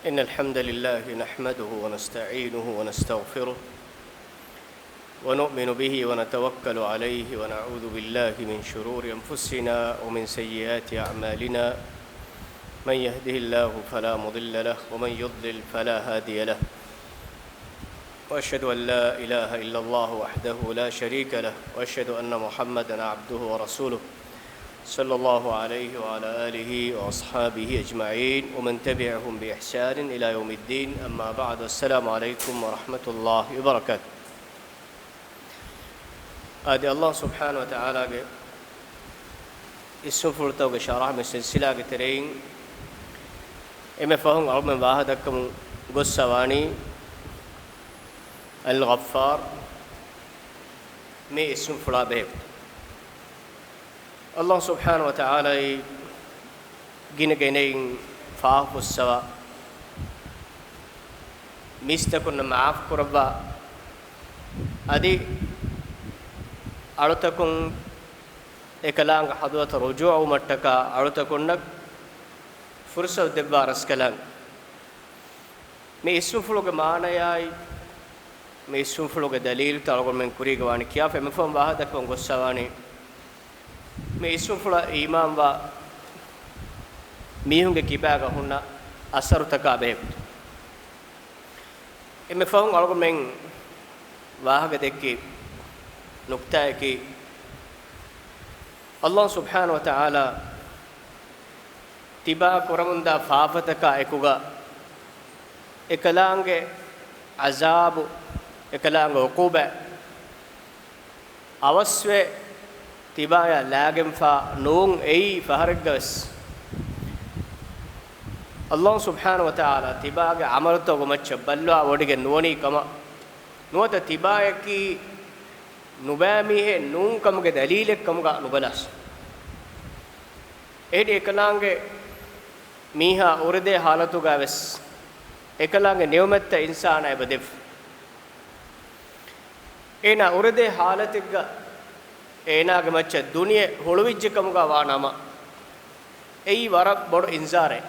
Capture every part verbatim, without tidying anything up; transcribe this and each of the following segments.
إن الحمد لله نحمده ونستعينه ونستغفره ونؤمن به ونتوكل عليه ونعوذ بالله من شرور أنفسنا ومن سيئات أعمالنا. من يهده الله فلا مضل له ومن يضلل فلا هادي له. وأشهد أن لا إله إلا الله وحده لا شريك له، وأشهد أن محمدا عبده ورسوله، صلى الله عليه وعلى آله وأصحابه أجمعين، ومن تبعهم بإحسان إلى يوم الدين. أما بعد، السلام عليكم ورحمة الله وبركاته. އާދެ، ﷲ ސުބްޙާނަހޫ ވަތަޢާލާގެ އިސްމުފުޅުތަކުގެ ޝަރަޙަ މި ސިލްސިލާގެ ތެރެއިން އެންމެ ފަހުން އަޅުމެން ވާހަކަދައްކަމުން ގޮއްސަވާނީ އަލްޣައްފާރު މި އިސްމުފުޅާ ބެހޭ. ﷲ ސުބްޙާނަހޫ ވަތަޢާލާއީ ގިނަ ގިނައިން ފާފަ ފުއްސަވާ، މީސްތަކުންނަށް މަޢާފު ކުރައްވާ، އަދި އަޅުތަކުން އެކަލާނގެ ޙަޟްރަތަށް ރުޖޫޢަވުމަށްޓަކާ އަޅުތަކުންނަށް ފުރުޞަތު ދެއްވާ ރަސްކަލާނގެ. މި އިސްމުފުޅުގެ މާނަޔާއި، މި އިސްމުފުޅުގެ ދަލީލުތައް އަޅުގަނޑުމެން ކުރީގަ ވާނީ ކިޔާފަ، އެންމެ ފަހުން ވާހަކަދައްކަމުން ގޮއްސަވާނީ، މި އިސްމުފުޅަށް އީމާންވާ މީހުންގެ ކިބާގަ ހުންނަ އަސަރުތަކާ ބެހޭ. އެންމެ ފަހުން އަޅުގަނޑުމެން ވާހަކަ ދެއްކި ނުކްތާއަކީ، ﷲ ސުބްޙާނަހޫ ވަތަޢާލާ ތިބާ ކުރަމުންދާ ފާފަތަކާ އެކުގަ އެކަލާނގެ ޢަޒާބު، އެކަލާނގެ ޢުޤޫބާތް އަވަސްވެ ތިބާޔާ ލާގެންފާ ނޫން. އެއީ ފަހަރެއްގަވެސް ﷲ ސުބްޙާނަހޫ ވަތަޢާލާ ތިބާގެ ޢަމަލުތަކުގެ މައްޗަށް ބައްލަވާ ވޮޑިގެން ނުވަނީ ކަމަށް، ނުވަތަ ތިބާޔަކީ ނުބައި މީހެއް ނޫން ކަމުގެ ދަލީލެއް ކަމުގަ ނުބަލާށި. އެހެނީ އެކަލާނގެ މީހާ އުރެދޭ ޙާލަތުގަ ވެސް އެކަލާނގެ ނިޢުމަތްތައް އިންސާނާ އެބަ ދެއްވި. އޭނާ އުރެދޭ ޙާލަތެއްގަ އޭނާގެ މައްޗަށް ދުނިޔެ ހުޅުވިއްޖެ ކަމުގަ ވާ ނަމަ، އެއީ ވަރަށް ބޮޑު އިންޒާރެއް.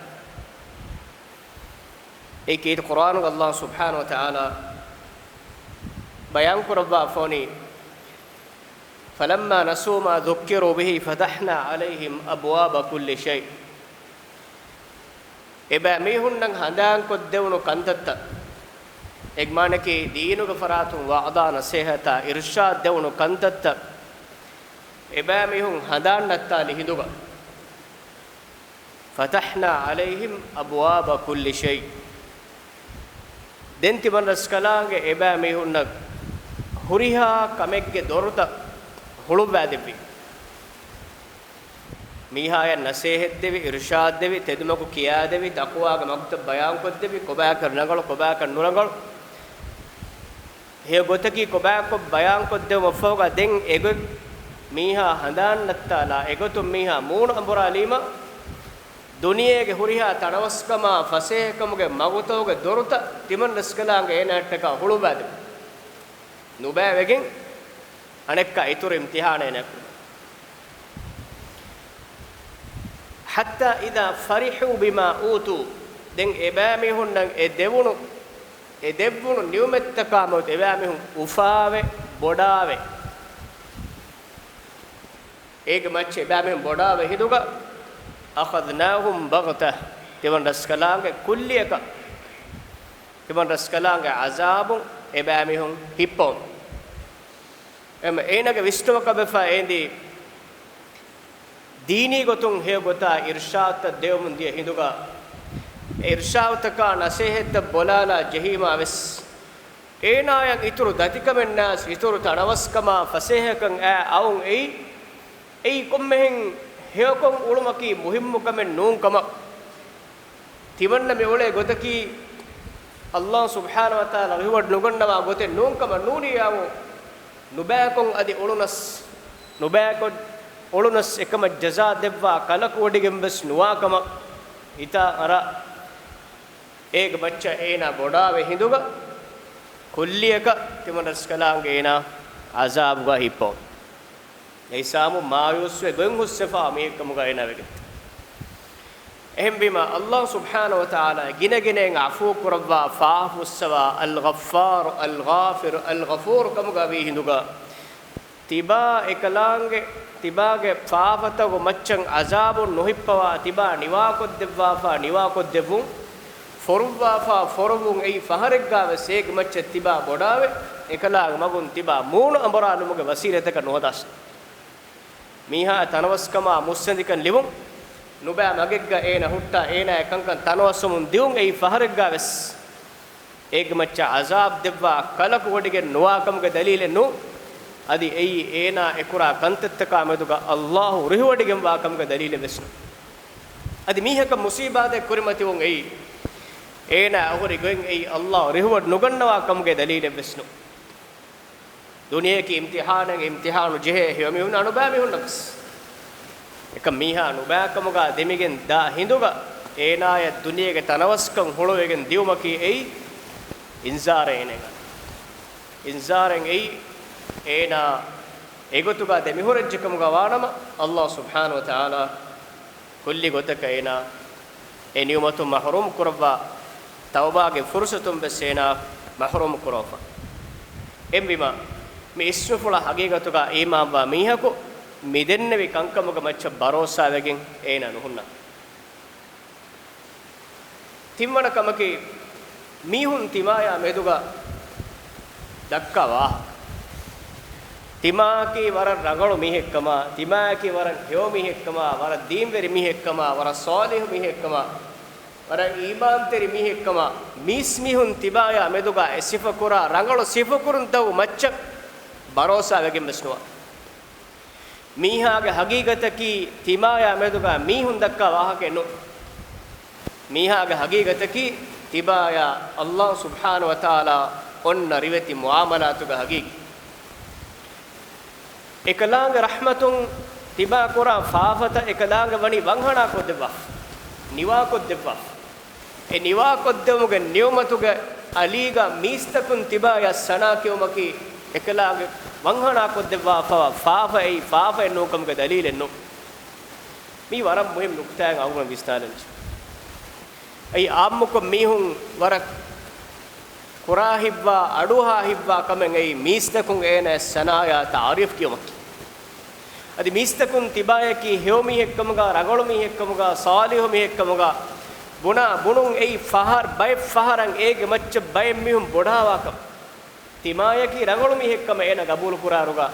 އެއީ ކީރިތި ޤުރްއާނުގަ ﷲ ސުބްޙާނަހޫ ވަތަޢާލާ ބަޔާން ކުރައްވާފަވަނީ، فَلَمَّا نَسُوا مَا ذُكِّرُوا بِهِ فَتَحْنَا عَلَيْهِمْ أَبْوَابَ كُلِّ شَيْءٍ. އެބައިމީހުންނަށް ހަނދާންކޮށްދެވުނު ކަންތައްތައް، އެގްމާނަކީ ދީނުގެ ފަރާތުން ވަޢުދާ ނަޞޭޙަތާ އިރްޝާދު ދެވުނު ކަންތައްތައް އެބައިމީހުން ހަނދާން ނައްތާލި ހިނދުގަ، فَتَحْنَا عَلَيْهِمْ أَبْوَابَ كُلِّ شَيْءٍ. ދެން ތިމަން ރަސްކަލާނގެ އެބައިމީހުންނަށް ހުރިހާ ކަމެއްގެ ދޮރުތައް ހުޅުއްވާދެއްވި. މީހާޔަށް ނަސޭހަތްދެވި، އިރްޝާދުދެވި، ތެދުމަގު ކިޔާދެވި، ތަޤްވާގެ މަކުތަބު ބަޔާންކޮށްދެވި، ކޮބާކަށް ރަނގަޅު، ކޮބާކަށް ނުރަނގަޅު، ހެޔޮ ގޮތަކީ ކޮބާކޮށް ބަޔާންކޮށްދެވުމަށްފަހުގަ ދެން އެގޮތް މީހާ ހަނދާން ނައްތާލާ، އެގޮތުން މީހާ މޫނު އަނބުރާލީމަ، ދުނިޔޭގެ ހުރިހާ ތަނަވަސްކަމާ ފަސޭހަކަމުގެ މަގުތަކުގެ ދޮރުތައް ތިމަން ރަސްކަލާނގެ އޭނާއަށްޓަކާ ހުޅުވާދެވި. ނުބައިވެގެން އަނެއްކާ އިތުރު އިމްތިޙާނެއް ނެތް. حَتَّىٰ إِذَا فَرِحُوا بِمَا أُوتُوا، ދެން އެބައިމީހުންނަށް އެ ދެވުނު، އެ ދެއްވުނު ނިޢުމަތްތަކާ މަގުތައް އެބައިމީހުން އުފާވެ، ބޮޑާވެ، އޭގެ މައްޗަށް އެބައިމީހުން ބޮޑާވެ ހިނދުގަ، أَخَذْنَاهُم بَغْتَةً، ތިމަން ރަސްކަލާނގެ ކުއްލިއަކަށް، ތިމަން ރަސްކަލާނގެ ޢަޒާބުން އެބައިމީހުން ހިއްޕަވުން. އެމަ އޭނާގެ ވިސްނުމަކަށް ވެފަ އޭނދީ ދީނީ ގޮތުން ހެޔޮ ގޮތާ އިރްޝާދުތައް ދެވެމުން ދިޔަ ހިނދުގަ، އެ އިރްޝާދުތަކާ ނަސޭހަތްތައް ބޮލާލާ ޖެހީމާ ވެސް، އޭނާޔަށް އިތުރު ދަތިކަމެއްނާސް އިތުރު ތަނަވަސްކަމާ ފަސޭހަކަން އައި އައުން އެއީ، އެއީ ކޮންމެހެން ހެޔޮކޮށް އުޅުމަކީ މުހިއްމު ކަމެއް ނޫން ކަމަށް. ތިމަންނަ މި އުޅޭ ގޮތަކީ، ﷲ ސުބްޙާނަހޫ ވަތަޢާލާ ރިވަޑް ނުގަންނަވާ ގޮތެއް ނޫން ކަމަށް ނޫނިއްޔާމު، ނުބައިކޮށް އަދި އުޅުނަސް، ނުބައިކޮށް އުޅުނަސް އެކަމަށް ޖަޒާ ދެއްވާ ކަލަކު ވޮޑިގެން ވެސް ނުވާ ކަމަށް ހިތާ އަރާ، އޭގެ މައްޗަށް އޭނާ ބޮޑާވެ ހިނދުގަ، ކުއްލިއަކަށް ތިމަން ރަސްކަލާނގެ އޭނާ ޢަޒާބުގަ ހިއްޕަވުން. އެއްސާމު މާޔޫސްވެ ގޮތް ހުސްވެފާ މީހެއްކަމުގަ އޭނާ ވެގެން. އެހެންވީމަ، ﷲ ސުބްޙާނަހޫ ވަތަޢާލާ ގިނަގިނައިން ޢަފޫ ކުރައްވާ، ފާފަ ފުއްސަވާ، އަލްޣައްފާރު، އަލްޣާފިރު، އަލްޣަފޫރު ކަމުގަ ވީ ހިނދުގަ، ތިބާ އެކަލާނގެ، ތިބާގެ ފާފަތަކުގެ މައްޗަށް ޢަޒާބު ނުހިއްޕަވާ، ތިބާ ނިވާކޮށްދެއްވާފާ ނިވާކޮށްދެއްވުން، ފޮރުއްވާފާ ފޮރުއްވުން އެއީ ފަހަރެއްގަވެސް އޭގެ މައްޗަށް ތިބާ ބޮޑާވެ، އެކަލާގެ މަގުން ތިބާ މޫނު އަނބުރާލުމުގެ ވަސީލަތަކަށް ނުހަދާށި. މީހާ ތަނަވަސްކަމާ މުއްސަނދިކަން ލިބުން، ނުބައި މަގެއްގަ އޭނަ ހުއްޓާ، އޭނާއަށް ކަންކަން ތަނަވަސްވަމުން ދިއުން އެއީ ފަހަރެއްގަވެސް އޭގެ މައްޗަށް ޢަޒާބް ދެއްވާ ކަލަކު ވޮޑިގެން ނުވާކަމުގެ ދަލީލެއް ނޫން. އަދި އެއީ އޭނާ އެކުރާ ކަންތައްތަކާ މެދުގަ ﷲ ރިހުވޮޑިގެންވާ ކަމުގެ ދަލީލެއް ވެސް ނޫން. އަދި މީހަކަށް މުޞީބާތެއް ކުރިމަތިވުން އެއީ އޭނާ އަހުރި ގޮތް އެއީ ﷲ ރިހުވޮޑި ނުގަންނަވާ ކަމުގެ ދަލީލެއް ވެސް ނޫން. ދުނިޔެއަކީ އިމްތިޙާނެއް، އިމްތިޙާނު ޖެހޭ ހެޔޮމީހުން އަނުބައިމީހުންނަށް ވެސް. އެކަމް މީހާ ނުބައިކަމުގަ ދެމިގެން ދާ ހިނދުގަ އޭނާޔަށް ދުނިޔޭގެ ތަނަވަސްކަން ހުޅުވިގެން ދިއުމަކީ އެއީ އިންޒާރެއް އޭނައަށް. އިންޒާރެއް އެއީ އޭނާ އެގޮތުގަ ދެމިހުރެއްޖެކަމުގަ ވާނަމަ، ﷲ ސުބްޙާނަހޫ ވަތަޢާލާ ކުއްލި ގޮތަކަށް އޭނާ އެ ނިޢުމަތުން މަޙްރޫމް ކުރައްވާ، ތައުބާގެ ފުރުޞަތުން ވެސް އޭނާ މަޙްރޫމް ކުރައްވާ. އެހެންވީމަ، މި އިސްނުފުޅަށް ޙަޤީޤަތުގަ އީމާންވާ މީހަކު މި ދެންނެވި ކަންކަމުގެ މައްޗަށް ބަރޯސާވެގެން އޭނާ ނުހުންނާނެ. ތިންވަނަ ކަމަކީ، މީހުން ތިމާޔާ މެދުގަ ދައްކާ ވާހަކަ. ތިމާއަކީ ވަރަށް ރަނގަޅު މީހެއްކަމާ، ތިމާއަކީ ވަރަށް ހެޔޮ މީހެއްކަމާ، ވަރަށް ދީންވެރި މީހެއްކަމާ، ވަރަށް ޞާލިޙު މީހެއްކަމާ، ވަރަށް އީމާންތެރި މީހެއްކަމާ، މީސްމީހުން ތިބާޔާ މެދުގަ އެ ސިފަކުރާ ރަނގަޅު ސިފަކުރުންތަކުގެ މައްޗަށް ބަރޯސާވެގެން ވެސް ނުވާ. މީހާގެ ހަގީގަތަކީ ތިމާޔާ މެދުގަ މީހުން ދައްކާ ވާހަކައެއް ނޫން. މީހާގެ ހަގީގަތަކީ ތިބާޔާ ﷲ ސުބްޙާނަހޫ ވަތަޢާލާ އޮންނަ ރިވެތި މުޢާމަލާތުގެ ހަގީގަތް. އެކަލާނގެ ރަޙްމަތުން ތިބާ ކުރާ ފާފަތައް އެކަލާނގެ ވަނީ ވަންހަނާކޮށްދެއްވާފަ، ނިވާކޮށްދެއްވާފަ. އެ ނިވާކޮށްދެވުމުގެ ނިޢުމަތުގެ އަލީގަ މީސްތަކުން ތިބާޔަށް ސަނާ ކެއުމަކީ އެކަލާނގެ ވަންހަނާކޮށްދެއްވާފަވާ ފާފައެއް، ފާފައެއް ނޫންކަމުގެ ދަލީލެއް ނޫން. މީ ވަރަށް މުހިއްމު ނުކުތާއެއް އަޅުގަނޑު ވިސްނާލަންޖެ. އެއީ އާއްމުކޮށް މީހުން ވަރަށް ކުރާ ހިތްވާ، އަޑުއަހާ ހިތްވާ ކަމެއް އެއީ މީސްތަކުން އޭނަޔަށް ސަނާޔާ ތަޢުރީފް ކިޔުމަކީ. އަދި މީސްތަކުން ތިބާޔަކީ ހެޔޮ މީހެއްކަމުގަ، ރަނގަޅު މީހެއްކަމުގަ، ޞާލިޙު މީހެއްކަމުގަ ބުނާ ބުނުން އެއީ ފަހަރު، ބައެއް ފަހަރަށް އޭގެ މައްޗަށް ބައެއް މީހުން ބޮޑާވާކަން. ތިމާޔަކީ ރަނގަޅު މީހެއްކަމަށް އޭނަ ގަބޫލުކުރާއިރުގަ،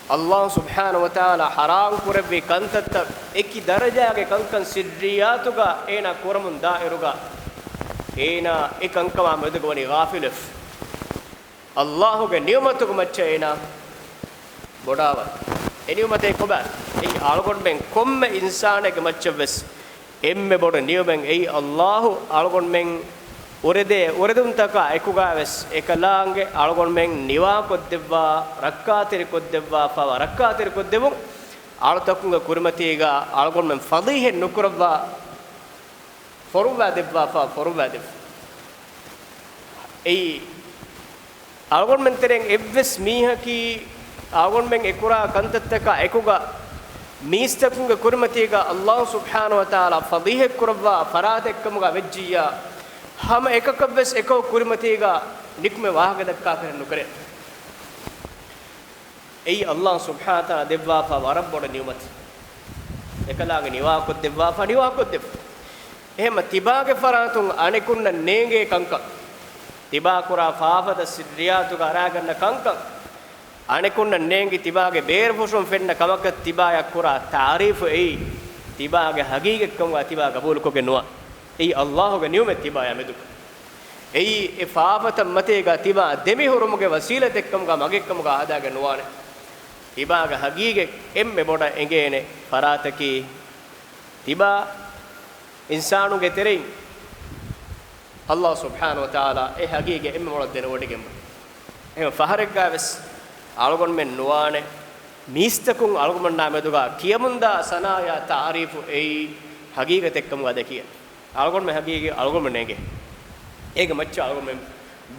ﷲ ސުބްޙާނަހޫ ވަތަޢާލާ ޙަރާމް ކުރެއްވި ކަންތައްތައް އެކި ދަރަޖާގެ ކަންކަން ސިއްރިއްޔާތުގަ އޭނާ ކުރަމުން ދާއިރުގަ، އޭނާ އެ ކަންކަމާ މެދުގަ ވަނީ ޣާފިލުވެފަ. ﷲ ގެ ނިޢުމަތުގެ މައްޗަށް އޭނާ ބޮޑާވަން. އެ ނިޢުމަތެއް ކޮބާ؟ އެއީ އަޅުގަނޑުމެން ކޮންމެ އިންސާނެއްގެ މައްޗަށް ވެސް އެންމެ ބޮޑު ނިޢުމަތް އެއީ، ﷲ އަޅުގަނޑުމެން އުރެދޭ އުރެދުންތަކާ އެކުގަ ވެސް އެކަލާނގެ އަޅުގަނޑުމެން ނިވާކޮށްދެއްވާ، ރައްކާތެރިކޮށްދެއްވާފަވާ، ރައްކާތެރިކޮށްދެވުން، އަޅުތަކުންގެ ކުރިމަތީގަ އަޅުގަނޑުމެން ފަޟީޙަތް ނުކުރައްވާ، ފޮރުއްވާ ދެއްވާފަ، ފޮރުއްވާ ދެއްވާ. އެއީ، އަޅުގަނޑުމެން ތެރެއިން އެއްވެސް މީހަކީ، އަޅުގަނޑުމެން އެކުރާ ކަންތައްތަކާ އެކުގަ، މީސްތަކުންގެ ކުރިމަތީގަ ﷲ ސުބްޙާނަހޫ ވަތަޢާލާ ފަޟީޙަތް ކުރައްވާ ފަރާތެއްކަމުގަ ވެއްޖިއްޔާ، ހަމަ އެކަކަށްވެސް އެކަކު ކުރިމަތީގަ ނިކުމެ ވާހަކަ ދައްކާކަށް ނުކެރޭ. އެއީ ﷲ ސުބްޙާނަހޫ ވަތަޢާލާ ދެއްވާފަ ވަރަށް ބޮޑު ނިޢުމަތެއް. އެކަލާނގެ ނިވާކޮށްދެއްވާފަ، ނިވާކޮށްދެއްވާ. އެހެންމަ ތިބާގެ ފަރާތުން އަނެކުންނަށް ނޭނގޭ ކަންކަން، ތިބާ ކުރާ ފާފަތައް ސިއްރިއްޔާތުގަ އަރާގަންނަ ކަންކަން، އަނެކުންނަށް ނޭނގި ތިބާގެ ބޭރުފުށުން ފެންނަ ކަމަކަށް ތިބާޔަށް ކުރާ ތަޢުރީފު އެއީ، ތިބާގެ ހަގީގަތްކަމުގަ ތިބާ ގަބޫލުކޮށްގެން ނުވާ. އެއީ ﷲ ގެ ނިޢުމަތް ތިބާޔާ މެދުގަ. އެއީ އެ ފާފަތައް މަތީގަ ތިބާ ދެމިހުރުމުގެ ވަސީލަތެއްކަމުގަ މަގެއްކަމުގަ ހަދާގެން ނުވާނެ. ތިބާގެ ހަގީގަތް އެންމެ ބޮޑަށް އެނގޭނެ ފަރާތަކީ، ތިބާ އިންސާނުންގެ ތެރެއިން ﷲ ސުބްޙާނަހޫ ވަތަޢާލާ އެ ހަގީގަތް އެންމެ ބޮޑަށް ދެނެވޮޑިގެންވާ. އެހެން ފަހަރެއްގަ ވެސް އަޅުގަނޑުމެން ނުވާނެ، މީސްތަކުން އަޅުގަނޑުމެންނާ މެދުގަ ކިޔަމުންދާ ސަނާޔާ ތަޢުރީފު އެއީ ހަގީގަތެއްކަމުގަ ދެކިޔަން. އަޅުގަނޑުމެން ހަގީގަތް އަޅުގަނޑުމެން ނޭނގޭ. އޭގެ މައްޗަށް އަޅުގަނޑުމެން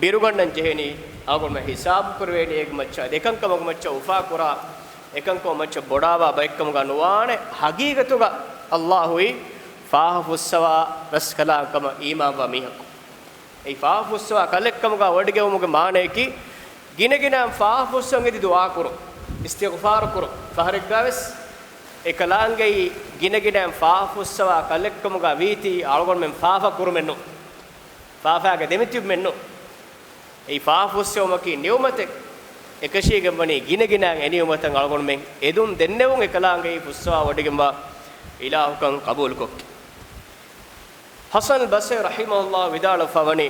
ބިރުގަންނަން ޖެހޭނީ، އަޅުގަނޑުމެން ހިސާބު ކުރެވޭނީ އޭގެ މައްޗަށް. އެކަންކަމުގެ މައްޗަށް އުފާކުރާ، އެކަންކަމުގެ މައްޗަށް ބޮޑާވާ ބައެއްކަމުގަ ނުވާނެ. ހަގީގަތުގަ ﷲ އީ ފާފަ ފުއްސަވާ ރަސްކަލާނގެ ކަމަށް އީމާންވާ މީހަކު. އެއީ ފާފަ ފުއްސަވާ ކަލެއްކަމުގަ ވޮޑިގެންވުމުގެ މާނަޔަކީ، ގިނަގިނައިން ފާފަ ފުއްސަން އެދި ދުޢާ ކުރުން، އިސްތިޣްފާރު ކުރުން. ފަހަރެއްގަވެސް އެކަލާނގެއީ ގިނަގިނައިން ފާފަ ފުއްސަވާ ކަލެއްކަމުގަ ވީތީ، އަޅުގަނޑުމެން ފާފަ ކުރުމެއްނު، ފާފައިގަ ދެމިތިބުމެއްނު. އެއީ ފާފަ ފުއްސެވުމަކީ ނިޢުމަތެއް. އެކަށީގެންވަނީ ގިނަގިނައިން އެ ނިޢުމަތަށް އަޅުގަނޑުމެން އެދުން ދެންނެވުން، އެކަލާނގެއީ ފުއްސަވާ ވޮޑިގެންވާ އިލާހުކަން ޤަބޫލުކޮށްގެން. ޙަސަން ބަޞްރީ ރަޙިމަހުﷲ ވިދާޅުވެފަ ވަނީ،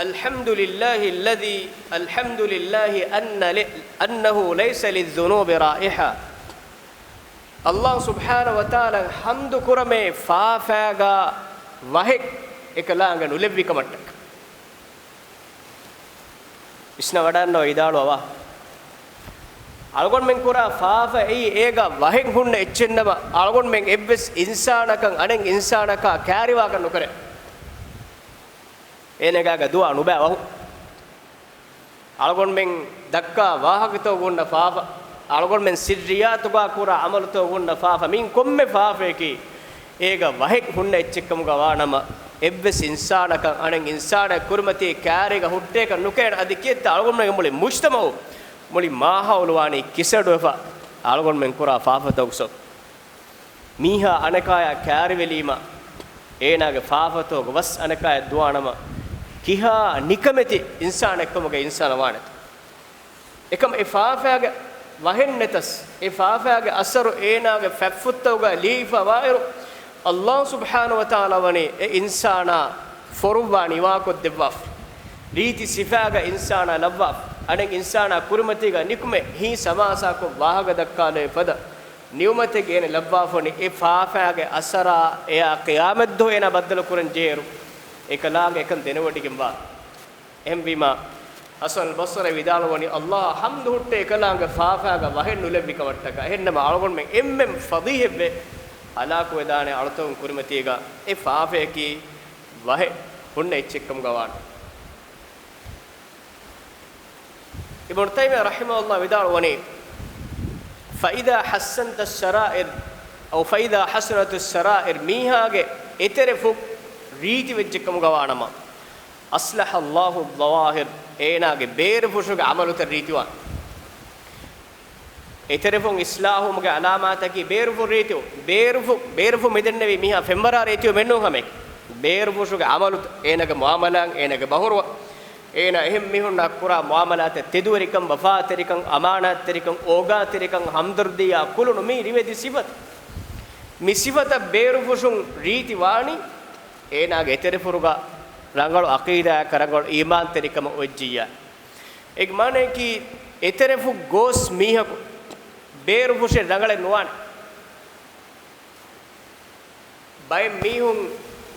الحمد لله الذي، الحمد لله أن ل-، أنه ليس للذنوب رائحة. ﷲ ސުބްޙާނަހޫ ވަތަޢާލާ ޙަމްދު ކުރަމޭ، ފާފައިގަ ވަހެއް އެކަލާނގެ ނުލެއްވި ކަމަށްޓަކަ. ވިސްނަވަޑަން ވިދާޅުވާ، އަޅުގަނޑުމެން ކުރާ ފާފަ އެއީ އޭގަ ވަހެއް ހުންނަ އެއްޗެއްނަމަ، އަޅުގަނޑުމެން އެއްވެސް އިންސާނަކަށް އަނެއް އިންސާނަކާ ކާރިވާކަށް ނުކެރޭ. އޭނަގާގަ ދުޢާ ނުބައި ވަހު. އަޅުގަނޑުމެން ދައްކާ ވާހަކަތަކުގަ ހުންނަ ފާފަ، އަޅުގަނޑުމެން ސިއްރިއްޔާތުގަ ކުރާ ޢަމަލުތަކުގަ ހުންނަ ފާފަ، މިއިން ކޮންމެ ފާފަޔަކީ އޭގަ ވަހެއް ހުންނަ އެއްޗެއްކަމުގަ ވާނަމަ، އެއްވެސް އިންސާނަކަށް އަނެއް އިންސާނާ ކުރިމަތީ ކާރީގަ ހުއްޓޭކަށް ނުކެރޭނެ. އަދި ކިއެއްތަ އަޅުގަނޑުމެންގެ މުޅި މުޖްތަމަޢު، މުޅި މާހައުލު ވާނީ ކިސަޑުވެފަ އަޅުގަނޑުމެން ކުރާ ފާފަތަކުގެ ސަބަބުން. މީހާ އަނެކާޔާ ކާރިވެލީމަ، އޭނާގެ ފާފަތަކުގެ ވަސް އަނެކާޔަށް ދުވާނަމަ، ކިހާ ނިކަމެތި އިންސާނެއްކަމުގެ އިންސާނާ ވާނެތަ؟ އެކަމަ އެ ފާފައިގެ ވަހެއް ނެތަސް، އެ ފާފައިގެ އަސަރު އޭނާގެ ފަތްފުށްތަކުގަ ލިޔެފަ ވާއިރު، ﷲ ސުބްޙާނަހޫ ވަތަޢާލާ ވަނީ އެ އިންސާނާ ފޮރުއްވާ ނިވާކޮށްދެއްވާފަ. ރީތި ސިފައިގަ އިންސާނާ ލައްވާފަ. އަނެއް އިންސާނާ ކުރިމަތީގަ ނިކުމެ ހިތް ސަމާސާކޮށް ވާހަކަ ދައްކާލެވޭ ފަދަ ނިޢުމަތެއް އޭނަ ލައްވާފަ ވަނީ، އެ ފާފައިގެ އަސަރާ އެއާ ޤިޔާމަތްދުވަހު އޭނާ ބައްދަލު ކުރަން ޖެހޭއިރު، އެކަލާނގެ އެކަން ދެނެވޮޑިގެންވާ. އެހެންވީމާ، ޙަސަން ބަޞްރީ ވިދާޅުވަނީ، ﷲ އަށް ޙަމްދު ހުއްޓޭ އެކަލާނގެ ފާފައިގަ ވަހެއް ނުލެއްވި ކަމަށްޓަކާ. އެހެންނަމަ އަޅުގަނޑުމެން އެންމެން ފަޟީޙަތްވެ ހަލާކުވެދާނެ އަޅުތަކުން ކުރިމަތީގަ އެ ފާފަޔަކީ ވަހެއް ހުންނަ އެއްޗެއްކަމުގަ ވާނެ. އިބްނު ތައިމިއްޔާ ރަޙިމަހުﷲ ވިދާޅުވަނީ، فإذا حسنت السرائر، أو فإذا حسنت السرائر، މީހާގެ އެތެރެފުށް ރީތިވެއްޖެކަމުގަ ވާނަމަ، أصلح الله الظواهر، އޭނާގެ ބޭރުފުށުގެ ޢަމަލުތައް ރީތިވާނެ. އެތެރެފުން އިޞްލާޙުވުމުގެ ޢަލާމާތަކީ ބޭރުފުށް ރީތިވުން. ބޭރުފުށް، ބޭރުފުށް މިދެންނެވީ މީހާ ފެންވަރާ ރީތިވުމެއްނޫން ހަމައެކަނި. ބޭރުފުށުގެ ޢަމަލުތައް، އޭނާގެ މުޢާމަލާތް، އޭނާގެ ބަހުރުވަ، އޭނާ އެހެން މީހުންނާ ކުރާ މުޢާމަލާތަށް ތެދުވެރިކަން، ވަފާތެރިކަން، އަމާނާތްތެރިކަން، އޯގާތެރިކަން، ހަމްދަރްދީއާ ކުލުނު، މީ ރިވެތި ސިފަތައް. މި ސިފަތައް ބޭރުފުށުން ރީތިވާނީ، އޭނާގެ އެތެރެފުށުގަ ރަނގަޅު ޢަޤީދާއަކަށް، ރަނގަޅު އީމާންތެރިކަމަށް އޮތްޖިއްޔާ. އޭގެ މާނަޔަކީ، އެތެރެފުށް ގޯސް މީހަކު ބޭރުފުށެއް ރަނގަޅެއް ނުވާނެ. ބައެއް މީހުން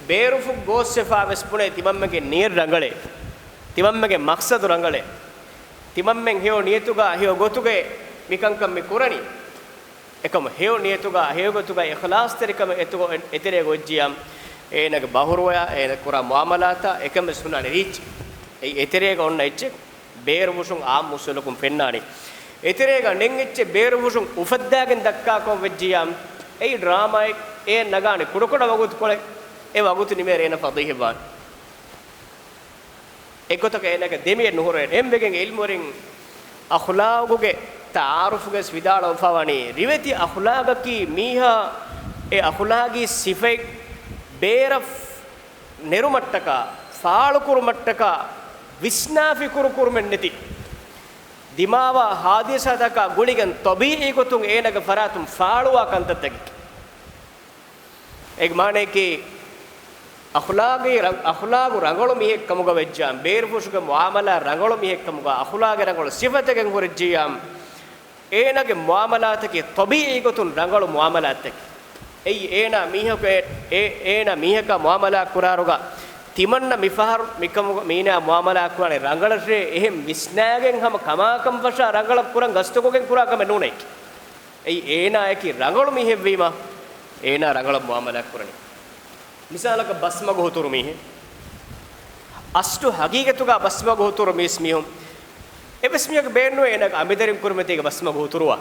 ބޭރުފުށް ގޯސްވެފާ ވެސް ބުނޭ، ތިމަންމެގެ ނިޔަތް ރަނގަޅޭ، ތިމަންމެގެ މަޤްޞަދު ރަނގަޅޭ، ތިމަންމެން ހެޔޮ ނިޔަތުގަ ހެޔޮ ގޮތުގައި މިކަންކަން މި ކުރަނީ. އެކަމު ހެޔޮ ނިޔަތުގަ ހެޔޮ ގޮތުގައި އިޚްލާޞްތެރިކަމެއް އެތުގަ-، އެތެރޭގަ އޮތްޖިޔާ، އޭނާގެ ބަހުރުވަޔާ، އޭނާ ކުރާ މުޢާމަލާތާ އެކަން ވެސް ހުންނާނެ ރީއްޗެއް. އެއީ އެތެރޭގަ އޮންނަ އެއްޗެއް. ބޭރުފުށުން އާއްމު ސުލޫކުން ފެންނާނީ. އެތެރޭގަ ނެތް އެއްޗެއް ބޭރުފުށުން އުފައްދާގެން ދައްކާކަށް ވެއްޖިޔާ، އެއީ ޑްރާމާއެއް. އޭނަ ނަގާނެ ކުޑަކުޑަ ވަގުތުކޮޅެއް. އެ ވަގުތު ނިމޭއިރު އޭނަ ފަޟީޙަތްވާނެ. އެގޮތަކަށް އޭނަގެ ދެމިއެއް ނުހުރޭ. އެހެންވެގެން ޢިލްމުވެރިން އަޚްލާގުގެ ތަޢާރުފުގައި ވިދާޅުވެފަ ވަނީ، ރިވެތި އަޚްލާގަކީ މީހާ އެ އަޚްލާގީ ސިފައެއް ބޭރަށް ނެރުމަށްޓަކާ، ފާޅުކުރުމަށްޓަކާ، ވިސްނާ ފިކުރު ކުރުމެއް ނެތި، ދިމާވާ ހާދިސާތަކާ ގުޅިގެން ޠަބީޢީ ގޮތުން އޭނަގެ ފަރާތުން ފާޅުވާ ކަންތައްތަކެކޭ. އޭގެ މާނަޔަކީ، އަޚްލާގީ ރަ-، އަޚްލާގު ރަނގަޅު މީހެއް ކަމުގަ ވެއްޖާ، ބޭރުފުށުގެ މުޢާމަލާ ރަނގަޅު މީހެއް ކަމުގަ، އަޚްލާގެ ރަނގަޅު ސިފަތަކެއް ހުރެއްޖިޔާ، އޭނާގެ މުޢާމަލާތަކީ ޠަބީޢީ ގޮތުން ރަނގަޅު މުޢާމަލާތެކޭ. އެއީ އޭނާ މީހަކު އެ-، އެ-، އޭނާ މީހަކާ މުޢާމަލާ ކުރާއިރުގަ ތިމަންނަ މިފަހަރު މިކަމުގަ މީނާ މުޢާމަލާ ކުރާނީ ރަނގަޅަށޭ އެހެން ވިސްނާގެން ހަމަ ކަމާކަން ފަށާ ރަނގަޅަށް ކުރަން ގަސްތުކޮށްގެން ކުރާ ކަމެއް ނޫނޭ. އެއީ އޭނާއަކީ ރަނގަޅު މީހެއްވީމަ އޭނާ ރަނގަޅަށް މުޢާމަލާ ކުރަނީ. މިސާލަކަށް ބަސްމަގު ހުތުރު މީހެއް. އަސްލު ހަގީގަތުގަ ބަސްމަގު ހުތުރު މީސް މީހުން އެއްވެސް މީހަކު ބޭނުން އޭނާގެ އަނބިދަރިން ކުރިމަތީގަ ބަސްމަގު ހުތުރުވާ.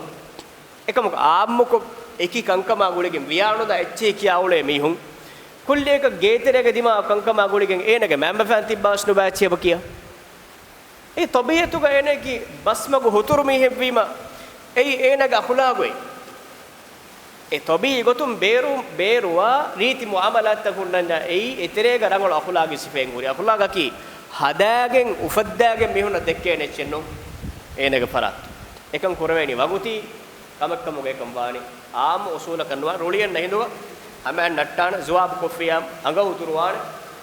އެކަމަކު އާއްމުކޮށް އެކި ކަންކަމާ ގުޅިގެން ވިޔާނުދާ އެއްޗެހި ކިޔާ އުޅޭ މީހުން ކުއްލިއަކަށް ގޭތެރޭގަ ދިމާވާ ކަންކަމާ ގުޅިގެން އޭނަގެ މައިންބަފައިން ތިއްބާވެސް ނުބައި އެއްޗެއް އެބަ ކިޔާ. އެ ޠަބީޢަތުގަ އޭނައަކީ ބަސްމަގު ހުތުރު މީހެއްވީމަ، އެއީ އޭނަގެ އަޚުލާގު އެއީ. އެ ޠަބީޢީ ގޮތުން ބޭރު-، ބޭރުވާ ރީތި މުޢާމަލާތްތައް ހުންނަންޏާ އެއީ އެތެރޭގަ ރަނގަޅު އަޚުލާގީ ސިފައެއް ހުރި. އަޚުލާގަކީ ހަދާގެން އުފައްދާގެން މީހުންނަށް ދެއްކޭނެ އެއްޗެއް ނޫން އޭނަގެ ފަރާތު. އެކަން ކުރެވޭނީ ވަގުތީ ކަމެއްކަމުގަ އެކަން ވާނީ. އާއްމު އުސޫލަކަށް ނުވާ، ރުޅިއަންނަ ހިނދުގަ ހަމައަށް ނައްޓާނެ، ޒުވާބު ކޮށްފިޔާމަ، އަނގަ ހުތުރުވާނެ،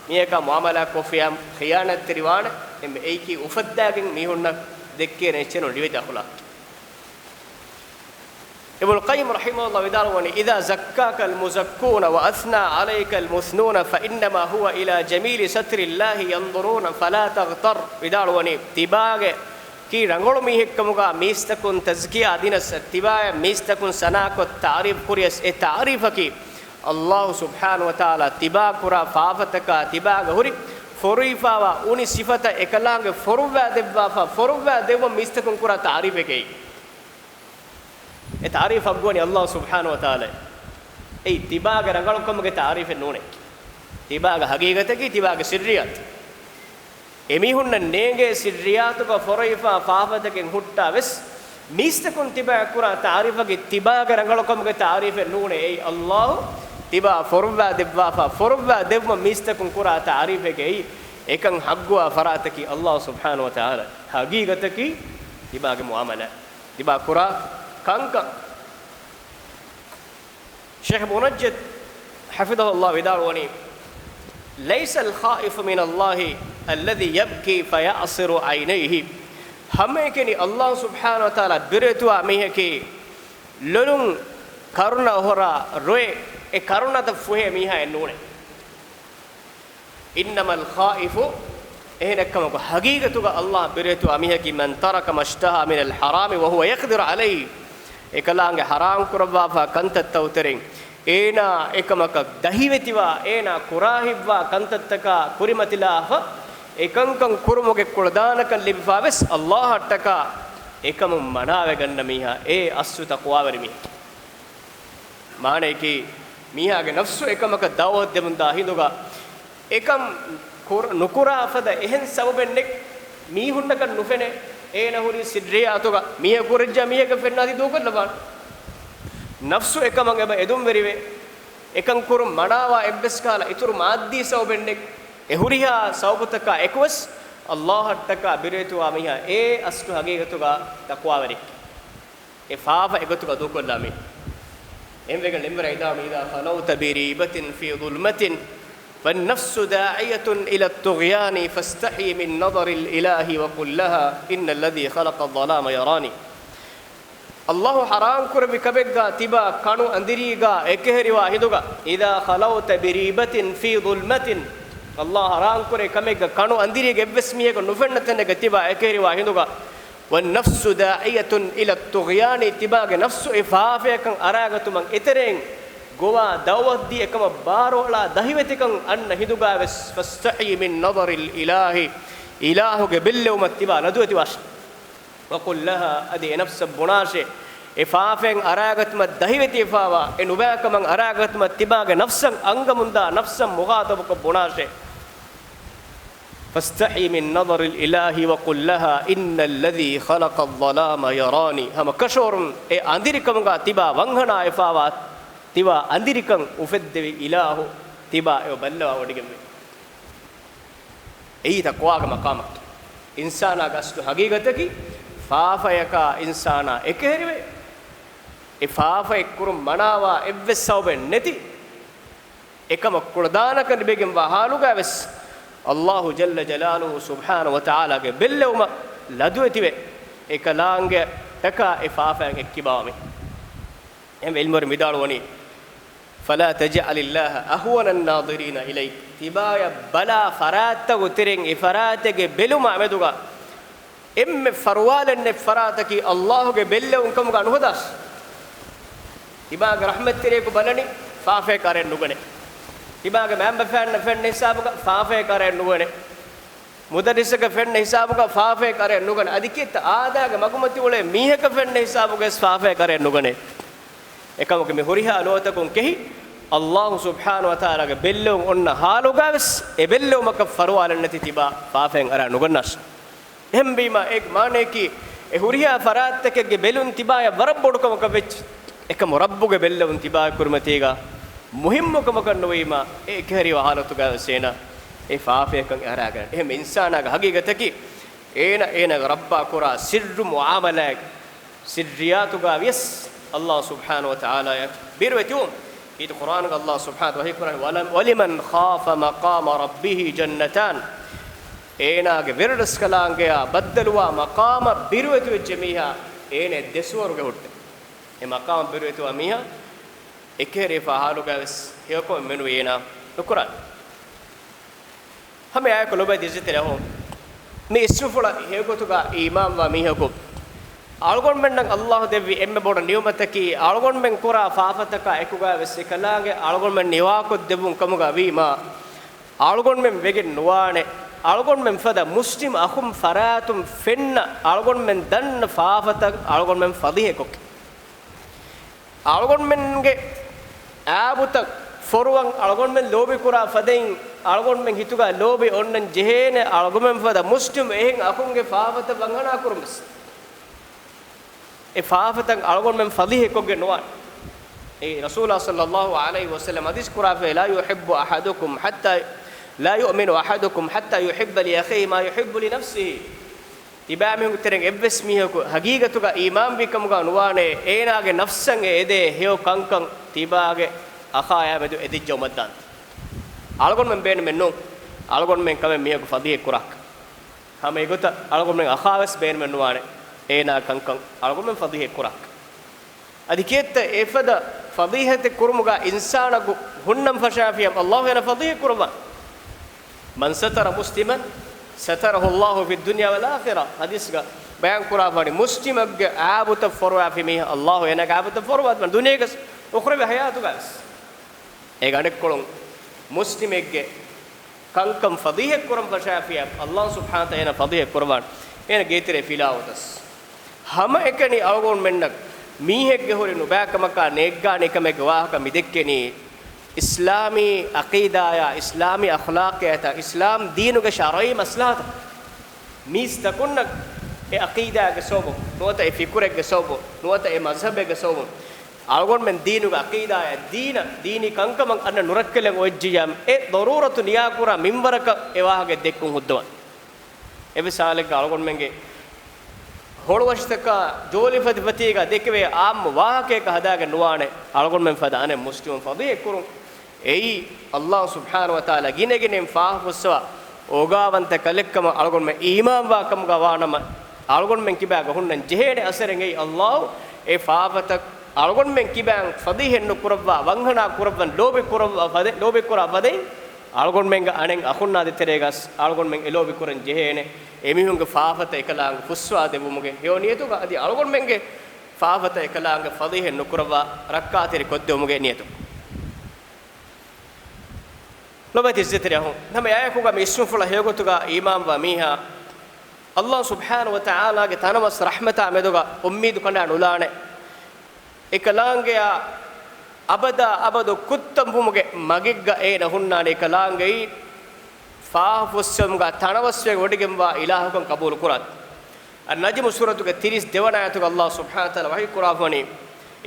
މީހަކާ މުޢާމަލާތް ކޮށްފިޔާމަ، ޚިޔާނާތްތެރިވާނެ، އެންމެ އެއީކީ އުފައްދާގެން މީހުންނަށް ދެއްކޭނެ އެއްޗެއް ނޫން ރިވެތި އަޚުލާގް. އިބްނުލް ޤައްޔިމް ރަޙިމަހުﷲ ވިދާޅުވަނީ، إذا زكاك المزكون وأثنى عليك المثنون فإنما هو إلى جميل ستر الله ينظرون فلا تغتر. ވިދާޅުވަނީ، ތިބާގެ ކީ ރަނގަޅު މީހެއްކަމުގަ މީސްތަކުން ތަޒްކިޔާ ދިނަސް، ތިބާޔަށް މީސްތަކުން ސަނާކޮށް ތަޢުރީފް ކުރިޔަސް، އެ ތަޢުރީފަކީ ﷲ ސުބްޙާނަހޫ ވަތަޢާލާ ތިބާ ކުރާ ފާފަތަކާ ތިބާގަ ހުރި ފޮރުވިފާވާ އުނި ސިފަތައް އެކަލާނގެ ފޮރުއްވާ ދެއްވާފަ، ފޮރުއްވާ ދެއްވުމަށް މީސްތަކުން ކުރާ ތަޢުރީފެކޭ. އެ ތަޢުރީފް ޙައްޤުވަނީ ﷲ ސުބްޙާނަހޫ ވަތަޢާލާ. އެއީ ތިބާގެ ރަނގަޅުކަމުގެ ތަޢުރީފެއް ނޫނޭ. ތިބާގެ ޙަޤީޤަތަކީ ތިބާގެ ސިއްރިއްޔާތު. އެމީހުންނަށް ނޭނގޭ ސިއްރިއްޔާތުގަ ފޮރުވިފާ ފާފަތަކެއް ހުއްޓާ ވެސް، މީސްތަކުން ތިބާއަށް ކުރާ ތަޢުރީފަކީ ތިބާގެ ރަނގަޅުކަމުގެ ތަޢުރީފެއް ނޫނޭ. އެއީ ﷲ ތިބާ ފޮރުއްވާ ދެއްވާފަ، ފޮރުއްވާ ދެއްވުމަށް މީސްތަކުން ކުރާ ތަޢުރީފެކޭ. އެކަން ޙައްޤުވާ ފަރާތަކީ ﷲ ސުބްޙާނަހޫ ވަތަޢާލާ. ޙަޤީޤަތަކީ ތިބާގެ މުޢާމަލާތް، ތިބާ ކުރާ ކަންކަން. ޝޭޚް މުނައްޖަދް ޙަފިޡަހުﷲ ވިދާޅުވަނީ، ليس الخائف من الله الذي يبكي فيعصر عينيه. ހަމައެކަނި ﷲ ސުބްޙާނަހޫ ވަތަޢާލާ ބިރުވެތިވާ މީހަކީ ލޮލުން ކަރުނަ އޮހޮރާ ރޮއެ، އެ ކަރުނަތައް ފުހޭ މީހާއެއް ނޫނޭ. إنما الخائف، އެހެނެއްކަމަކު ޙަޤީޤަތުގަ ﷲ ބިރުވެތިވާ މީހަކީ، من ترك ما اشتهى من الحرام وهو يقدر عليه، އެކަލާނގެ ޙަރާމް ކުރައްވާފާ ކަންތައްތައް ތެރެއިން އޭނާ އެކަމަކަށް ދަހިވެތިވާ، އޭނާ ކުރާ ހިތްވާ ކަންތައްތަކާ ކުރިމަތިލާފަ، އެކަންކަން ކުރުމުގެ ކުޅަދާނަކަން ލިބިފާވެސް ﷲ އަށްޓަކާ އެކަމުން މަނާވެގަންނަ މީހާ އެ އަސްލު ތަޤްވާވެރި މީހެކޭ. މާނައަކީ، މީހާގެ ނަފްސު އެކަމަކަށް ދަޢުވަތު ދެމުންދާ ހިނދުގަ، އެކަން ކުރ-، ނުކުރާ ފަދަ އެހެން ސަބަބެއް ނެތް. މީހުންނަކަށް ނުފެނޭ. އޭނަ ހުރީ ސިއްރިއްޔާތުގަ، މީހަކު ކުރައްޖާ މީހަކަށް ފެންނާތީ ދޫކޮށްލަވާނެ. ނަފްސު އެކަމަށް އެބަ އެދުންވެރިވޭ. އެކަން ކުރުން މަނާވާ އެއްވެސް ކަހަލަ އިތުރު މާއްދީ ސަބަބެއް ނެތް. އެ ހުރިހާ ސަބަބުތަކާ އެކުވެސް، ﷲ އަށްޓަކާ ބިރުވެތިވާ މީހާ އެ އަސްލު ހަގީގަތުގަ ތަޤްވާވެރި. އެ ފާފަ އެގޮތުގަ ދޫކޮށްލާ މީ. އެހެންވެގެން ޅެންވެރާ ވިދާޅުވަނީ، إذا خلوت بريبة في ظلمة والنفس داعية إلى الطغيان فاستحي من نظر الإله وقل لها إن الذي خلق الظلام يراني. ﷲ ޙަރާމް ކުރެއްވި ކަމެއްގަ ތިބާ ކަނު އަނދިރީގަ އެކަހެރިވާ ހިނދުގަ، إذا خلوت بريبة في ظلمة، ﷲ ޙަރާމް ކުރެއްވި ކަމެއްގަ ކަނު އަނދިރީގަ އެއްވެސް މީހަކު ނުފެންނަ ތަނެއްގަ ތިބާ އެކަހެރިވާ ހިނދުގަ، والنفس داعية إلى الطغيان، ތިބާގެ ނަފްސު އެ ފާފަޔަކަށް އަރާގަތުމަށް އެތެރެއިން ގޮވާ ދަޢުވަތު ދީ އެކަމަށް ބާރުއަޅާ ދަހިވެތިކަން އަންނަ ހިނދުގަވެސް، فاستحي من نظر الإله، އިލާހުގެ ބެއްލެވުމަށް ތިބާ ލަދުވެތިވާށޭ. وقل لها، އަދި އެ ނަފްސަށް ބުނާށޭ، އެ ފާފައިން އަރާގަތުމަށް ދަހިވެތިވެފާވާ، އެ ނުބައިކަމަށް އަރާގަތުމަށް ތިބާގެ ނަފްސަށް އަންގަމުންދާ ނަފްސަށް މުޚާޠަބުކޮށް ބުނާށޭ. فاستحي من نظر الإله وقل لها إن الذي خلق الظلام يراني. ހަމަ ކަށަވަރުން އެ އަނދިރިކަމުގަ ތިބާ ވަންހަނާވެފާވާ، ތިބާ އަނދިރިކަން އުފެއްދެވި އިލާހު ތިބާ އެބަ ބައްލަވާވޮޑިގެންވޭ. އެއީ ތަޤްވާގެ މަޤާމަކީ. އިންސާނާގެ އަސްލު ހަގީގަތަކީ، ފާފަޔަކާ އިންސާނާ އެކަހެރިވެ، އެ ފާފައެއް ކުރުން މަނާވާ އެއްވެސް ސަބަބެއް ނެތި، އެކަމަށް ކުޅަދާނަކަން ލިބިގެންވާ ޙާލުގަވެސް، ﷲ ޖައްލަ ޖަލާލުހޫ ސުބްޙާނަހޫ ވަތަޢާލާގެ ބެއްލެވުމަށް ލަދުވެތިވެ، އެކަލާނގެ ޓަކާ އެ ފާފައިން އެއްކިބާވަމޭ. އެހެންވެ ޢިލްމުވެރިން ވިދާޅުވަނީ، فلا تجعل الله أهون الناظرين إليك. ތިބާޔަށް ބަލާ ފަރާތްތަކުގެ ތެރެއިން އެ ފަރާތެއްގެ ބެލުމާ މެދުގަ އެންމެ ފަރުވާލެއް ނެތް ފަރާތަކީ ﷲގެ ބެއްލެވުން ކަމުގަ ނުހަދާށޭ. ތިބާގެ ރަޙްމަތްތެރިޔަކު ބަލަނީ ފާފަޔަކަށް އަރައެއް ނުގަނޭ. ތިބާގެ މައިންބަފައިންނަށް ފެންނަ ހިސާބުގަ ފާފަޔަކަށް އަރައެއް ނުގަނޭ. މުދައްރިސަކަށް ފެންނަ ހިސާބުގަ ފާފަޔަކަށް އަރައެއް ނުގަނޭ. އަދި ކިއެއްތަ އާދާގެ މަގުމަތި އުޅޭ މީހަކަށް ފެންނަ ހިސާބުގަވެސް ފާފަޔަކަށް އަރައެއް ނުގަނޭ. އެކަމަކު މި ހުރިހާ ލޯތަކުން ކެހި، ﷲ ސުބްޙާނަހޫ ވަތަޢާލާގެ ބެއްލެވުން އޮންނަ ޙާލުގަވެސް އެ ބެއްލެވުމަކަށް ފަރުވާލެއްނެތި ތިބާ ފާފައިން އަރާ ނުގަންނާށި. އެހެންވީމާ، އޭގެ މާނަޔަކީ، އެ ހުރިހާ ފަރާތްތަކެއްގެ ބެލުން ތިބާޔަށް ވަރަށް ބޮޑު ކަމަކަށް ވެއްޖެ. އެކަމު ރައްބުގެ ބެއްލެވުން ތިބާގެ ކުރިމަތީގަ މުހިއްމު ކަމަކަށް ނުވީމާ، އެ އެކަހެރިވާ ޙާލަތުގަވެސް އޭނާ އެ ފާފަޔަކަށް އަރާގަން. އެހެން އިންސާނާގެ ޙަޤީޤަތަކީ، އޭނަ އޭނާގެ ރައްބާ ކުރާ ސިއްރު މުޢާމަލާތް ސިއްރިއްޔާތުގަ ވިޔަސް ﷲ ސުބްޙާނަހޫ ވަތަޢާލާއަށް ބިރުވެތިވުން. ކީރިތި ޤުރްއާނުގަ ﷲ ސުބްޙާނަހޫ ވަތަޢާލާ ވަޙީ ކުރަނީ، "ވަލަމް-، وَلِمَنْ خَافَ مَقَامَ رَبِّهِ جَنَّتَانِ." އޭނާގެ ވެރިރަސްކަލާނގެއާ ބައްދަލުވާ މަޤާމަށް ބިރުވެތިވެއްޖެ މީހާ، އޭނަ ދެ ސުވަރުގެ ހުއްޓެއް. އެ މަޤާމަށް ބިރުވެތިވާ މީހާ އެކަހެރިވެފާ ޙާލުގަވެސް ހެޔޮކަމެއް މެނުވީ އޭނާ ނުކުރާނެ. ހަމަ އެއާއެކު ލޮބުވެތި އިއްޒަތްތެރި އަޚުން، މި އިސްވެފުޅަށް ހެޔޮގޮތުގަ އީމާންވާ މީހަކު، އަޅުގަނޑުމެންނަށް ﷲ ދެއްވި އެންމެ ބޮޑު ނިޢުމަތަކީ، އަޅުގަނޑުމެން ކުރާ ފާފަތަކާ އެކުގަވެސް އެކަލާނގެ އަޅުގަނޑުމެން ނިވާކޮށްދެއްވުން ކަމުގަ ވީމާ، އަޅުގަނޑުމެން ވެގެން ނުވާނެ، އަޅުގަނޑުމެން ފަދަ މުސްލިމް އަޚުން ފަރާތުން ފެންނަ އަޅުގަނޑުމެން ދަންނަ ފާފަތައް އަޅުގަނޑުމެން ފަޟީޙަތްކޮށްގެން. އަޅުގަނޑުމެންގެ އައިބުތައް ފޮރުވަން އަޅުގަނޑުމެން ލޯބިކުރާ ފަދައިން، އަޅުގަނޑުމެން ހިތުގަ ލޯބި އޮންނަން ޖެހޭނެ، އަޅުގަނޑުމެން ފަދަ މުސްލިމް އެހެން އަޚުންގެ ފާފަތައް ވަންހަނާ ކުރުން ވެސް. އެ ފާފަތައް އަޅުގަނޑުމެން ފަޟީޙަތްކޮށްގެން ނުވާނެ. އެ ރަސޫލާ ޞައްލައްލާހު ޢަލައިހި ވަސައްލަމް ޙަދީޘް ކުރާފައި، "لا يحب أحدكم حتى، لا يؤمن أحدكم حتى يحب لأخيه ما يحب لنفسه." ތިބާމީހުންގެ ތެރެއިން އެއްވެސް މީހަކު ޙަޤީޤަތުގަ އީމާންވި ކަމުގަ ނުވާނެ، އޭނާގެ ނަފްސަށް އެ އެދޭ ހެޔޮ ކަންކަން ތިބާގެ އަޚާޔާ މެދު އެދިއްޖައުމަށްދާނެ. އަޅުގަނޑުމެން ބޭނުމެއް ނޫން، އަޅުގަނޑުމެން ކަމެއް މީހަކު ފަޟީޙަތް ކުރާކަށް. ހަމަ އެގޮތަށް އަޅުގަނޑުމެން އަޚާވެސް ބޭނުމެއް ނުވާނެ، އޭނާ ކަންކަން އަޅުގަނޑުމެން ފަޟީޙަތް ކުރާކަށް. އަދި ކިއެއްތަ އެފަދަ ފަޟީޙަތެއް ކުރުމުގަ އިންސާނަކު ހުންނަން ފަށާފިޔަ ﷲ އޭނަ ފަޟީޙަތް ކުރައްވާނެ. "من ستر مسلما ستره الله في الدنيا والآخرة" ޙަދީޘްގަ ބަޔާން ކުރާފަނި، މުސްލިމެއްގެ އައިބުތައް ފޮރުވާފި މީހާ، ﷲ އޭނާގެ އައިބުތައް ފޮރުވާދެވާނެ ދުނިޔޭގަސް އުޚްރަވީ ޙަޔާތުގަސް. އޭގެ އަނެއްކޮޅުން މުސްލިމެއްގެ ކަންކަން ފަޟީޙަތް ކުރަން ފަށާފިޔާ، ﷲ ސުބްޙާނަހޫ ވަތަޢާލާ އޭނަ ފަޟީޙަތް ކުރައްވާނެ. އޭނަ ގޭތެރޭ ފިލާވަތަސް. ހަމައެކަނި އަޅުގަނޑުމެންނަށް މީހެއްގެ ހުރި ނުބައިކަމަކާ ނޭއްގާނެ ކަމެއްގެ ވާހަކަ މި ދެއްކެނީ، އިސްލާމީ ޢަޤީދާޔާ، އިސްލާމީ އަޚްލާޤިއްޔާތާ، އިސްލާމް ދީނުގެ ޝަރުޢީ މަސްލަހަތަށް. މީސްތަކުންނަށް އެ ޢަޤީދާގެ ސަބަބުން ނުވަތަ އެ ފިކުރެއްގެ ސަބަބުން ނުވަތަ އެ މަޒްހަބެއްގެ ސަބަބުން އަޅުގަނޑުމެން ދީނުގެ ޢަޤީދާއާ ދީނަށް، ދީނީ ކަންކަމަށް އަންނަ ނުރައްކަލެއް އޮތްޖިއްޔާ، އެ ޟަރޫރަތު ނިޔާކުރާ މިންވަރަކަށް އެ ވާހަކަ ދެއްކުން ހުއްދަވާނެ. އެއްވެސް ހާލެއްގަ އަޅުގަނޑުމެންގެ ހޮޅުވަށިތަކާ ޖޯލިފަތިފަތީގަ ދެކެވޭ އާއްމު ވާހަކައަކަށް ހަދާގެން ނުވާނެ، އަޅުގަނޑުމެން ފަދަ އަނެއް މުސްލިމުން ފަޟީޙަތް ކުރުން. އެއީ، ﷲ ސުބްޙާނަހޫ ވަތަޢާލާ ގިނަގިނައިން ފާފަ ފުއްސަވާ އޯގާވަންތަ ކަލެއްކަމަށް އަޅުގަނޑުމެން އީމާންވާ ކަމުގަ ވާނަމަ، އަޅުގަނޑުމެން ކިބާގަ ހުންނަން ޖެހޭނެ އަސަރެއް އެއީ، ﷲ އެ ފާފަތައް އަޅުގަނޑުމެން ކިބާން ފަޟީޙަތް ނުކުރައްވާ، ވަންހަނާ ކުރައްވަން ލޯބި ކުރައްވާ ފަދަ، ލޯބި ކުރާ ފަދައިން، އަޅުގަނޑުމެންގެ އަނެއް އަޚުންނާ ދޭތެރޭގަސް އަޅުގަނޑުމެން އެލޯބި ކުރަން ޖެހޭނެ، އެމީހުންގެ ފާފަތައް އެކަލާނގެ ފުއްސަވާ ދެއްވުމުގެ ހެޔޮ ނިޔަތުގަ، އަދި އަޅުގަނޑުމެންގެ ފާފަތައް އެކަލާނގެ ފަޟީޙަތް ނުކުރައްވާ ރައްކާތެރި ކޮށްދެވުމުގެ ނިޔަތު. ލޮބުވެތި އިއްޒަތްތެރި އަޚުން، ހަމަ އެއާއެކުގަ މި އިސްވެފުޅަށް ހެޔޮގޮތުގަ އީމާންވާ މީހާ، ﷲ ސުބްޙާނަހޫ ވަތަޢާލާގެ ތަނަވަސް ރަޙްމަތާ މެދުގަ އުއްމީދު ކަނޑާ ނުލާނެ. އެކަލާނގެއާ އަބަދާ އަބަދު ކުއްތަންވުމުގެ މަގެއްގަ އޭނަ ހުންނާނެ. އެކަލާނގެއީ ފާފަ ފުއްސެވުމުގަ ތަނަވަސްވެ ވޮޑިގެންވާ އިލާހަކަށް ޤަބޫލު ކުރާތި. އައްނަޖްމު ސޫރަތުގެ ތިރީސް ދެވަނަ އާޔަތުގަ ﷲ ސުބްޙާނަހޫ ވަތަޢާލާ ވަޙީ ކުރާފަނީ،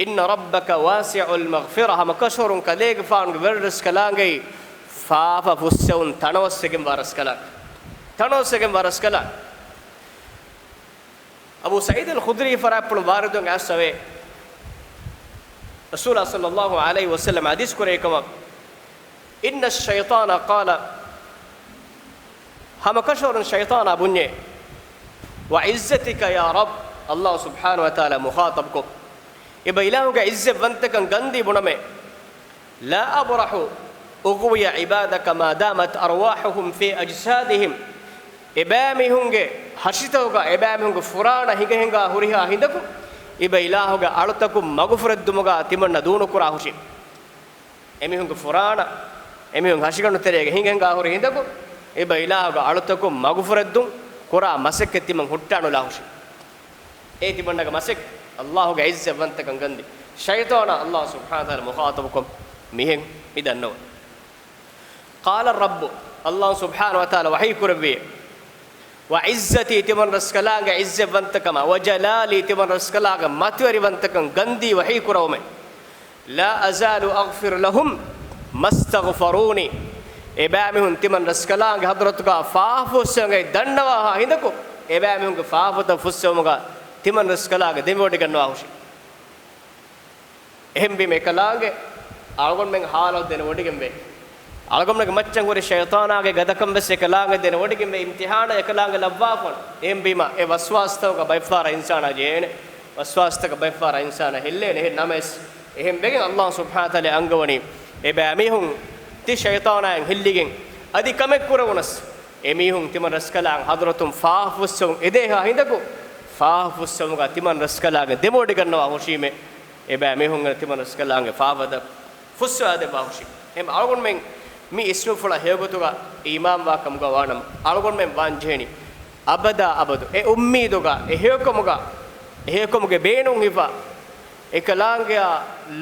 "إِنَّ رَبَّكَ وَاسِعُ الْمَغْفِرَةِ" ހަމަކަށަވަރުން ކަލޭގެފާނުގެ ވެރިރަސްކަލާނގެއީ ފާފަ ފުއްސެވުން ތަނަވަސްވެގެންވާ ރަސްކަލާނގެ. ތަނަވަސްވެގެންވާ ރަސްކަލާނގެ. އަބޫ ސަޢީދު އަލް ޚުދްރީ ފަރާތްޕުޅު ވާރިދުވެގެން އައިސްފަވޭ. ރަސޫލާ ޞައްލައްލާހު ޢަލައިހި ވަސައްލަމަ ޙަދީޘް ކުރޭ ކަމަށް، "إِنَّ الشَّيْطَانَ قَالَ" ހަމަކަށަވަރުން ޝައިޠާނާ ބުންޏޭ، "وَعِزَّتِكَ يَا رَبِّ" ﷲ ސުބްޙާނަހޫ ވަތަޢާލާ މުޚާޠަބުކޮށް، އެބަ އިލާހުގެ ޢިއްޒަތްވަންތަކަން ގަންދީ ބުނަމޭ، "لَا أَبْرَحُ أُغْوِيَ عِبَادَكَ مَا دَامَتْ أَرْوَاحُهُمْ فِي أَجْسَادِهِمْ" އެބައިމީހުންގެ ހަށިތަކުގަ އެބައިމީހުންގެ ފުރާނަ ހިނގަހިނގާ ހުރިހާ ހިނދަކު، އެބަ އިލާހުގެ އަޅުތަކުން މަގުފުރެއްދުމުގަ ތިމަންނަ ދޫނުކުރާހުށި. އެމީހުންގެ ފުރާނަ، އެމީހުން ހަށިގަނޑު ތެރޭގަ ހިނގަހިނގާ ހުރި ހިނދަކު، އެބަ އިލާހުގެ އަޅުތަކުން މަގުފުރެއްދުން ކުރާ މަސައްކަތް ތިމަން ހުއްޓާނުލާހުށި. އެ ތިމަންނަގެ މަސައްކަތް ﷲގެ ޢިއްޒަތްވަންތަކަން ގަންދި ޝައިޠާނާ ﷲ ސުބްޙާނަހޫ ވަތަޢާލާ މުޚާޠަބުކޮށް، މިހެން މި ދަންނަވަން. قال الرب، ﷲ ސުބްޙާނަހޫ ވަތަޢާލާ ވަޙީ ކުރެއްވިއޭ، وعزتي، ތިމަން ރަސްކަލާނގެ ޢިއްޒަތްވަންތަކަމާ، وجلالي، ތިމަން ރަސްކަލާނގެ މަތިވެރިވަންތަކަން ގަންދީ ވަޙީ ކުރައުމެ، لا أزال أغفر لهم ما استغفروني، އެބައިމީހުން ތިމަން ރަސްކަލާނގެ ޙަޟްރަތުގަ ފާފަ ފުއްސެވުން ދަންނަވާހާ ހިނދަކު، އެބައިމީހުންގެ ފާފަތައް ފުއްސެވުމުގަ ތިމަން ރަސްކަލާނގެ ދެމިވޮޑިގަންނަވާ ހުށީ. އެހެންވީމަ އެކަލާނގެ އަޅުގަނޑުމެން ޙާލަތު ދެނެވޮޑިގެންވޭ. އަޅުގަނޑުމެންގެ މައްޗަށް ހުރި ޝައިޠާނާގެ ގަދަކަން ވެސް އެކަލާނގެ ދެނެވޮޑިގެންވޭ، އިމްތިޙާނަށް އެކަލާނގެ ލައްވާފަން. އެހެންވީމަ އެ ވަސްވާސްތަކުގަ ބައެއްފަހަރަށް އިންސާނާ ޖޭނެ، ވަސްވާސްތަކަށް ބައެއްފަހަރަށް އިންސާނާ ހެއްލޭނެ. އެހެން ނަމަވެސް، އެހެން ވެގެން ﷲ ސުބްޙާނަހޫ ވަތަޢާލާ އަންގަވަނީ އެބައިމީހުން ތި ޝައިޠާނާއިން ހިއްލިގެން އަދި ކަމެއް ކުރެވުނަސް، އެމީހުން ތިމަން ރަސްކަލާނގެ ޙަޟްރަތުން ފާފަ ފުއްސެވުން އެދޭހާ ހިނދަކު، ފާފަ ފުއްސެވުމުގަ ތިމަން ރަސްކަލާނގެ ދެމިވޮޑިގަންނަވާ ހުށީމޭ. އެބައިމީހުން ތިމަން ރަސްކަލާނގެ ފާފަތައް ފުއްސަވާދެއްވާ ހުށީ. އެހެން އަޅުގަނޑުމެން މި އިސްނުފުޅަށް ހެޔޮގޮތުގަ އީމާންވާ ކަމުގަ ވާނަމަ، އަޅުގަނޑުމެން ވާން ޖެހެނީ އަބަދާ އަބަދު އެ އުއްމީދުގަ، އެ ހެޔޮކަމުގަ، އެ ހެޔޮކަމުގެ ބޭނުން ހިފާ، އެކަލާނގެއާ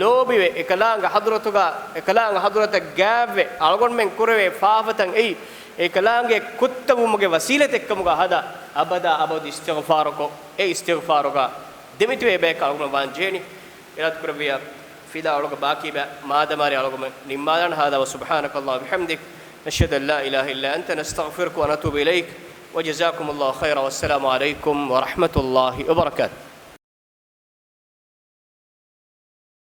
ލޯބިވެ، އެކަލާނގެ ޙަޟްރަތުގަ، އެކަލާނގެ ޙަޟްރަތަށް ގާތްވެ، އަޅުގަނޑުމެން ކުރެވޭ ފާފަތައް އެއީ، އެކަލާނގެ ކުއްތަވުމުގެ ވަސީލަތެއްކަމުގަ ހަދާ، އަބަދާ އަބަދު އިސްތިޣްފާރުކޮށް، އެ އިސްތިޣްފާރުގަ ދެމިތިބޭ ބަޔަކަށް އަޅުގަނޑު ވާން ޖެހެނީ. އިރާދަކުރެއްވިއްޔާ، ފިލާ އަޅުގަ ބާކީ ބައި މާދަމާރި އަޅުގަމެން ނިންމާލާނަ. هذا وسبحانك اللهم وبحمدك، نشهد أن لا إله إلا أنت، نستغفرك ونتوب إليك، وجزاكم الله خيرا، والسلام عليكم ورحمة الله وبركاته.